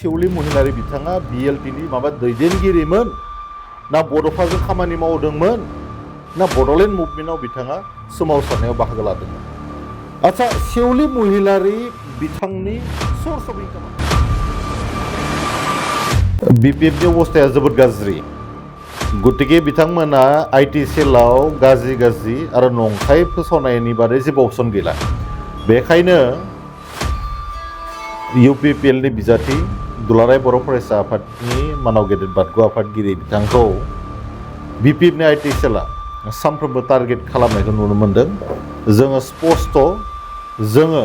सेवलि महिलारि बिथाङा बिएलटिनि माबा दैदेनगिरिमोन ना बड'फाजों खामानि मावदोंमोन ना बड'लेण्ड मुभमेन्टआव बिथाङा सोमावसारनायाव बाहागो लादोंमोन। आच्छा सेवलि महिलारि बिथांनि सर्स अफ इनकाम बिपिएफनि अबस्थाया जोबोद गाज्रि। गतिके बिथांमोना आइटि सेलाव गाज्रि आरो नंखाय फोसावनायनि बादै जेबो अपसन गैला। बेखायनो इउपिपिएलनि बिजाथि दुलाराय बर' फरायसा आफादनि मानाव गेदेर बादगु आफादगिरि बिथांखौ बिपिएफनि आइटि सेला सानफ्रोमबो टारगेट खालामनायखौ नुनो मोन्दों। जोङो स्पष्ट जोङो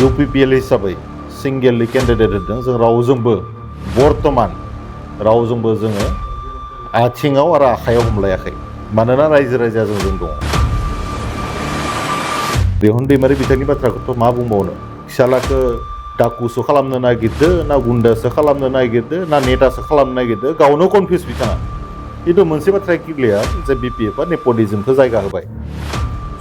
इउपिपिएल हिसाबै सिंगेलि केन्डिडेट होदों। जों रावजोंबो बर्तमान रावजोंबो जोङो आथिङाव आरो आखायाव हमलायाखै, मानोना रायजो राजाजों जों दङ। रेहन दैमारि बिथांनि बाथ्राखौथ' मा बुंबावनो, फिसालाखौ डाकुसो खालामनो नागिरदो ना गुन्दासो खालामनो नागिरदो ना नेतासो खालामनो नागिरदो, गावनो कनफिउस बिथाङा। खिन्थु मोनसे बाथ्राया क्लियार जे बिपिएफआ नेपटिज्मखौ जायगा होबाय।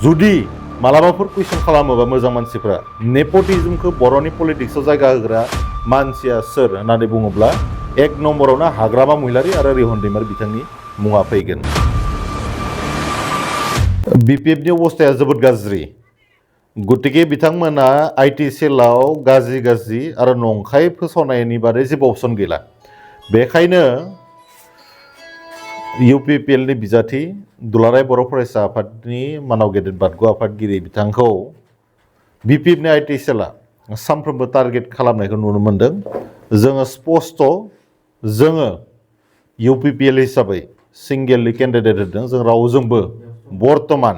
जुदि मालाबाफोर कुइसन खालामोबा मोजां मानसिफ्रा नेपटिज्मखौ बर'नि पलिटिक्सआव जायगा होग्रा मानसिया सोर होननानै बुङोब्ला एक नम्बरावनो हाग्रामा महिलारि आरो रेहन दैमारि बिथांनि मुङा फैगोन। बिपिएफनि अबस्थाया जोबोद गाज्रि। गतिके बिथांमोना आइटि सेलाव गाज्रि आरो नंखाय फोसावनायनि बादै जेबो अपसन गैला। बेखायनो इउपिपिएलनि बिजाथि दुलाराय बर' फरायसा आफादनि मानाव गेदेर बादगु आफादगिरि बिथांखौ बिपिएफनि आइटि सेला सानफ्रोमबो टारगेट खालामनायखौ नुनो मोन्दों। जोङो स्पष्ट जोङो इउपिपिएल हिसाबै सिंगेलि केन्डिडेट होदों। जों रावजोंबो बर्तमान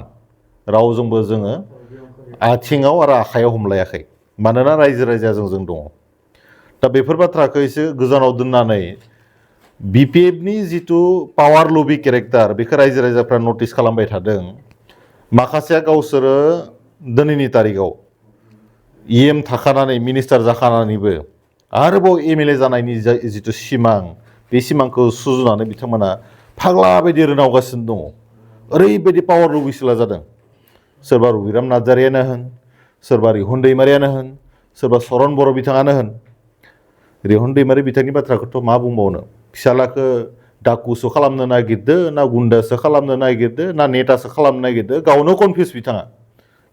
रावजोंबो जोङो आथिङाव आरो आखायाव हमलायाखै, मानोना रायजो राजाजों जों दङ। दा बेफोर बाथ्राखौ एसे गोजानाव दोननानै बिपिएफनि जिथु पावार लबि केरेक्टार बेखौ रायजो राजाफ्रा नटिस खालामबाय थादों। माखासेया गावसोरो दिनैनि तारिखाव इएम थाखानानै मिनिस्टार जाखानानैबो आरोबाव एमएलए जानायनि जिथु सिमां, बे सिमांखौ सुजुनानै बिथांमोना फाग्ला बायदि रोनावगासिनो दङ। ओरैबायदि पावार लबिसोला जादों। सोरबा रबिराम नार्जारियानो होन, सोरबा रेहन दैमारियानो होन, सोरबा सरन बर' बिथाङानो होन। रेहन दैमारि बिथांनि बाथ्राखौथ' मा बुंबावनो, फिसालाखौ डाकुसो खालामनो नागिरदो ना गुन्दासो खालामनो नागिरदो ना नेतासो खालामनो नागिरदो, गावनो कनफिउस बिथाङा।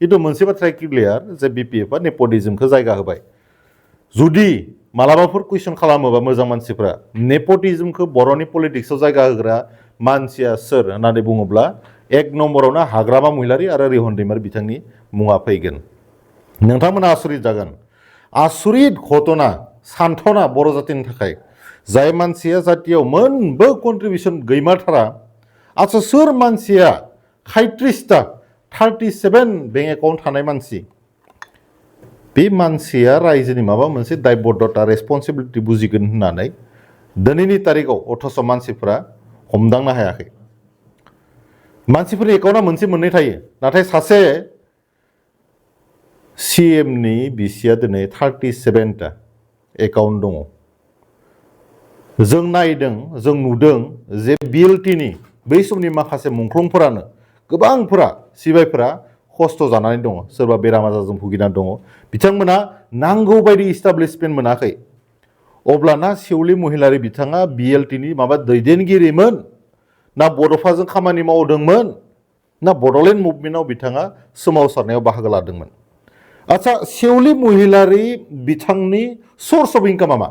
खिन्थु मोनसे बाथ्राया क्लियार जे बिपिएफआ नेपटिज्मखौ जायगा होबाय। जुदि मालाबाफोर कुइसन खालामोबा मोजां मानसिफ्रा नेपटिज्मखौ बर'नि पलिटिक्सआव जायगा होग्रा मानसिया सोर होननानै बुङोब्ला एक नम्बरावनो हाग्रामा महिलारि आरो रेहन दैमारि बिथांनि मुङा फैगोन। नोंथांमोना आसरित जागोन। आसरित घटना, सान्थना बर' जातिनि थाखाय, जाय मानसिया जातियाव मोनबो कन्ट्रिबिउसन गैमारथारा। आच्छा सोर मानसिया 37 बेंक एकाउन्ट थानाय मानसि, बे मानसिया रायजोनि माबा मोनसे दायबद्धता रेसपन्सिबिलिटि बुजिगोन होननानै दिनैनि तारिखाव अथ'स' मानसिफ्रा हमदांनो हायाखै। मानसिफोरनि एकाउन्टआ मोनसे मोननै थायो, नाथाय सासे सिएमनि बिसिया दिनै 37टा एकाउन्ट दङ। जों नायदों, जों नुदों जे बिएलटिनि बै समनि माखासे मुंख्लंफोरानो गोबांफोरा सिबायफोरा खस्थ' जानानै दङ, सोरबा बेराम आजारजों भुगिनानै दङ। बिथांमोना नांगौ बायदि इस्टाब्लिशमेन्ट मोनाखै। अब्लाना सेवलि महिलारि बिथाङा बिएलटिनि माबा दैदेनगिरिमोन ना बड'फाजों खामानि मावदोंमोन ना बड'लेण्ड मुभमेन्टआव बिथाङा सोमावसारनायाव बाहागो लादोंमोन। आच्छा सेवलि महिलारि बिथांनि सर्स अफ इनकामा मा?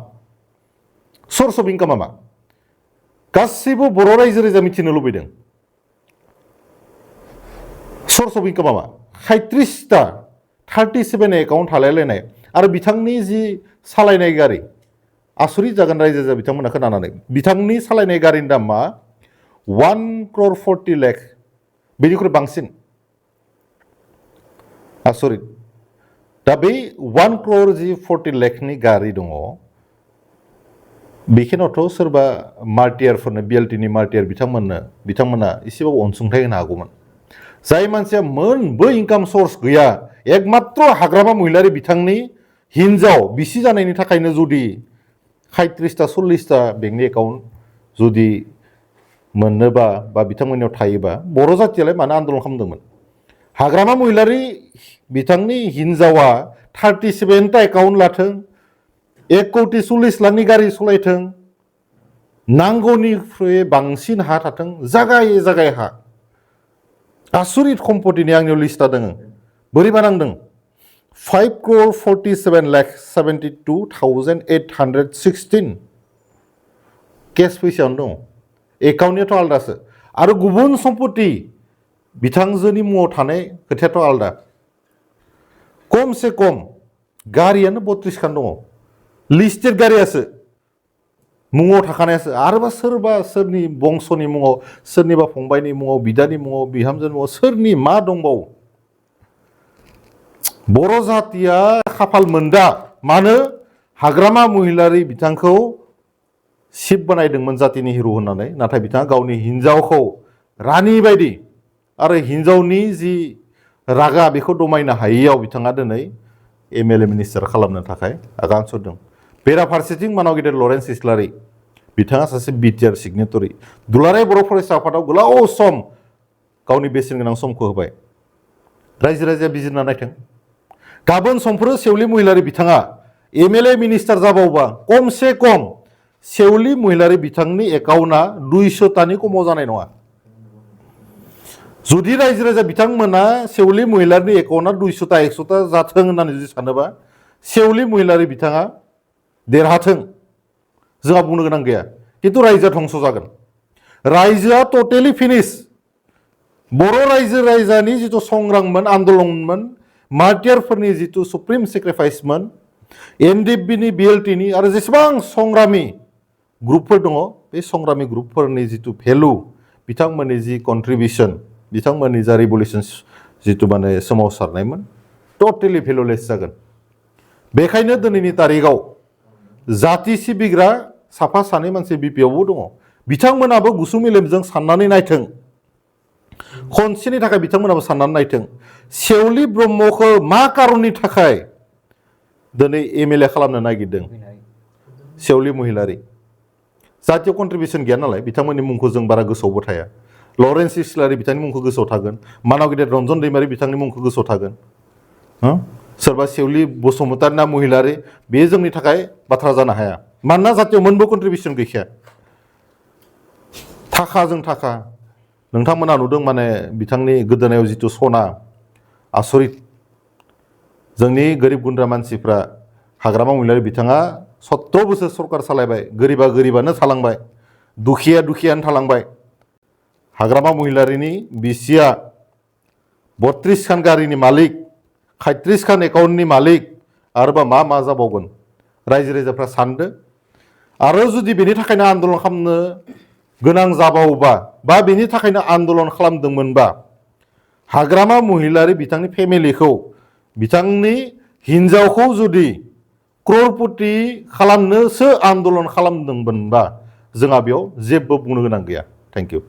सर्स अफ इनकामा मा? गासैबो बर' रायजो राजा मिथिनो लुबैदों। सर्स अफ इनकामा मा? 37 एकाउन्ट थालायलायनाय आरो बिथांनि जि सालायनाय गारि, आसरित जागोन रायजो राजा बिथांमोना खोनानानै। बिथांनि सालायनाय गारिनि दामा 1,40,00,000 बेनिख्रुइ बांसिन। आसरित। दा बै 1,40,00,000 गारि दङ, बेखिनियावथ' सोरबा मार्टियारफोरनो बिएलटिनि मार्टियार बिथांमोना एसेबाबो अनसुंथाइ होनो हागौमोन। जाय मानसिया मोनबो इनकाम सर्स गैया, एकमात्र हाग्रामा महिलारि बिथांनि हिन्जाव बिसि जानायनि थाखायनो जुदि 37-40टा बेंकनि एकाउन्ट जुदि मोननोबा बा बिथांमोननियाव थायोबा, बर' जातियालाय मानो आन्दलन खालामदोंमोन? हाग्रामा महिलारि बिथांनि हिन्जावा 37टा एकाउन्ट लाथों, 1,40,00,000 गारि सालायथों नांगौनिख्रुइ बांसिन हा थाथों जागाय जागाय हा आसुरित सम्पतिनि आंनियाव लिस्टआ दङ बोरैबा नांदों 5,47,72,816 केस फैसायावनो दङ एकाउन्टनियाथ' आलदासो आरो गुबुन सम्पति बिथांजोनि मुङाव थानाय खोथायाथ' आलदा खमसे खम गारियानो 32 खान दङ लिस्टेड गारियासो मुङाव थाखानायासो आरोबा सोरबा सोरनि बंस'नि मुङाव सोरनिबा फंबायनि मुङाव बिदानि मुङाव बिहामजोनि मुङाव सोरनि मा दंबावो बर' जातिया खाफाल मोनदा मानो हाग्रामा महिलारि बिथांखौ शिब बानायदोंमोन जातिनि हिर' होननानै नाथाय बिथाङा गावनि हिन्जावखौ रानि बायदि आरो हिन्जावनि जि रागा बेखौ दमायनो हायैयाव बिथाङा दिनै MLA मिनिस्टार खालामनो थाखाय आगान सुरदों बेराफारसेथिं मानाव गेदेर लरेन्स इस्लारि बिथाङा सासे BTR सिगनेटरि दुलाराय बर' फरायसा आफादाव गोलाव सम गावनि बेसेन गोनां समखौ होबाय रायजो राजाया बिजिरना नायथों गाबोन समफोर सेवलि महिलारि बिथाङा MLA मिनिस्टार जाबावबा खमसे खम सेवलि महिलारि बिथांनि एकाउन्टआ 200तानि खमाव जानाय नङा जुदि रायजो राजा बिथांमोना सेवलि महिलारिनि एकाउन्टआ 200ता 100ता जाथों होननानै जुदि सानोबा सेवलि महिलारि बिथाङा देरहाथों जोंहा बुंनो गोनां गैया खिन्थु रायजोआ धंस जागोन रायजोआ टटेलि फिनिश बर' रायजो राजानि जिथु संग्राममोन आन्दलनमोन मार्टियारफोरनि जिथु सुप्रिम सेक्रिफाइसमोन NDFBनि BLTनि आरो जेसेबां संग्रामि ग्रुपफोर दङ बे संग्रामि ग्रुपफोरनि जिथु भेलु बिथांमोननि जि कन्ट्रिबिउसन बिथांमोननि जा रिभलिउसन जिथु माने सोमावसारनायमोन टटेलि भेलुलेस जागोन बेखायनो दिनैनि तारिखआव जाति सिबिग्रा साफा सानै मानसि BPआवबो दङ बिथांमोनाबो गुसु मेलेमजों साननानै नायथों खनसेनि थाखाय बिथांमोनाबो साननानै नायथों सेवलि ब्रह्मखौ मा कारननि थाखाय दिनै MLA खालामनो नागिरदों सेवलि महिलारि जातियाव कन्ट्रिबिउसन गैया नालाय बिथांमोननि मुंखौ जों बारा गोसोआवबो थाया लरेन्स इस्लारि बिथांनि मुंखौ गोसोआव थागोन मानाव गेदेर रन्जन दैमारि बिथांनि मुंखौ गोसोआव थागोन सोरबा सेवलि बसुमतारी ना महिलारि बे जोंनि थाखाय बाथ्रा जानो हाया मानोना जातियाव मोनबो कन्ट्रिबिउसन गैखाया थाखाजों थाखा नोंथांमोना नुदों माने बिथांनि गोदोनायाव जिथु सना आसरित जोंनि गोरिब गुन्द्रा मानसिफ्रा हाग्रामा महिलारि बिथाङा 17 बोसोर सरकार सालायबाय गोरिबा गोरिबानो थालांबाय दुखिया दुखियानो थालांबाय हाग्रामा महिलारिनि बिसिया 32 खान गारिनि मालिक 33 खान एकाउन्टनि मालिक आरोबा मा जाबावगोन रायजो राजाफ्रा सानदो आरो जुदि बेनि थाखायनो आन्दलन खालामनो गोनां जाबावोबा बा बेनि थाखायनो आन्दलन खालामदोंमोनबा हाग्रामा महिलारि बिथांनि फेमिलिखौ बिथांनि हिन्जावखौ जुदि क्ररपति खालामनोसो आन्दलन खालामदोंमोनबा जोंहा बेयाव जेबो बुंनो गोनां गैया थेंक इउ